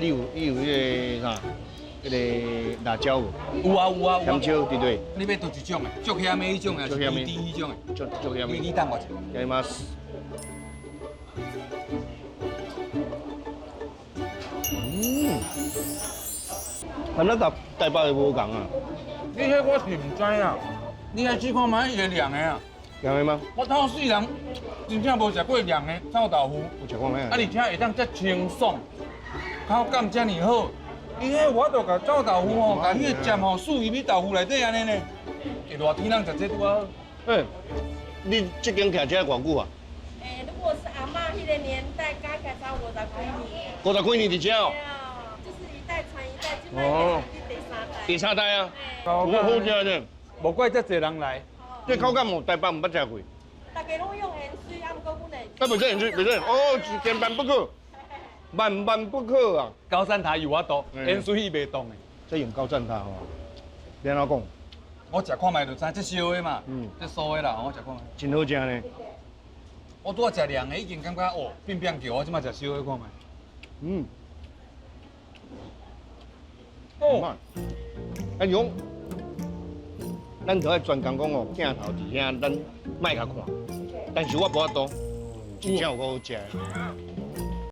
你有彼个啥？彼个辣椒無？有啊有啊。香椒對不對？你欲佗一種的？足香的彼種，還是甜甜彼種的？足足香的。你等我一下。いただきます。嗯，含咱台北的無仝啊。你彼我是毋知啊，你來試看覓伊會涼的啊。涼的嗎？我頭世人真正無食過涼的臭豆腐。有食過沒？啊，而且會當遮清爽，口感遮爾好。伊彼我就共臭豆腐吼，共彼個汁吼，欶入去豆腐內底按呢呢。會熱天人食這拄仔好。欸，你這間徛遮偌久啊？欸，如果是阿嬤彼个年代，加起來差五十幾年。五十幾年佇遮哦。對啊，就是一代傳一代，這擺是第三代。第三代啊，有好食呢。無怪遮濟人來。這口感無台北毋捌食過。大家攏用鹽水，啊，毋過阮的。啊，袂使鹽水，袂使哦，是千萬不可，萬萬不可啊！高讚塔有法度，鹽水伊袂動的。這用高讚塔吼，你按怎講？我食看覓就知，這燒的嘛，這酥的啦，我食看覓。真好食呢。我拄仔食涼的，已經感覺哦變變叫，我這擺食燒的看覓。哦。啊，勇，咱就愛專工講哦，鏡頭佇遐，咱莫共看。但是我無法度，真正有夠好食。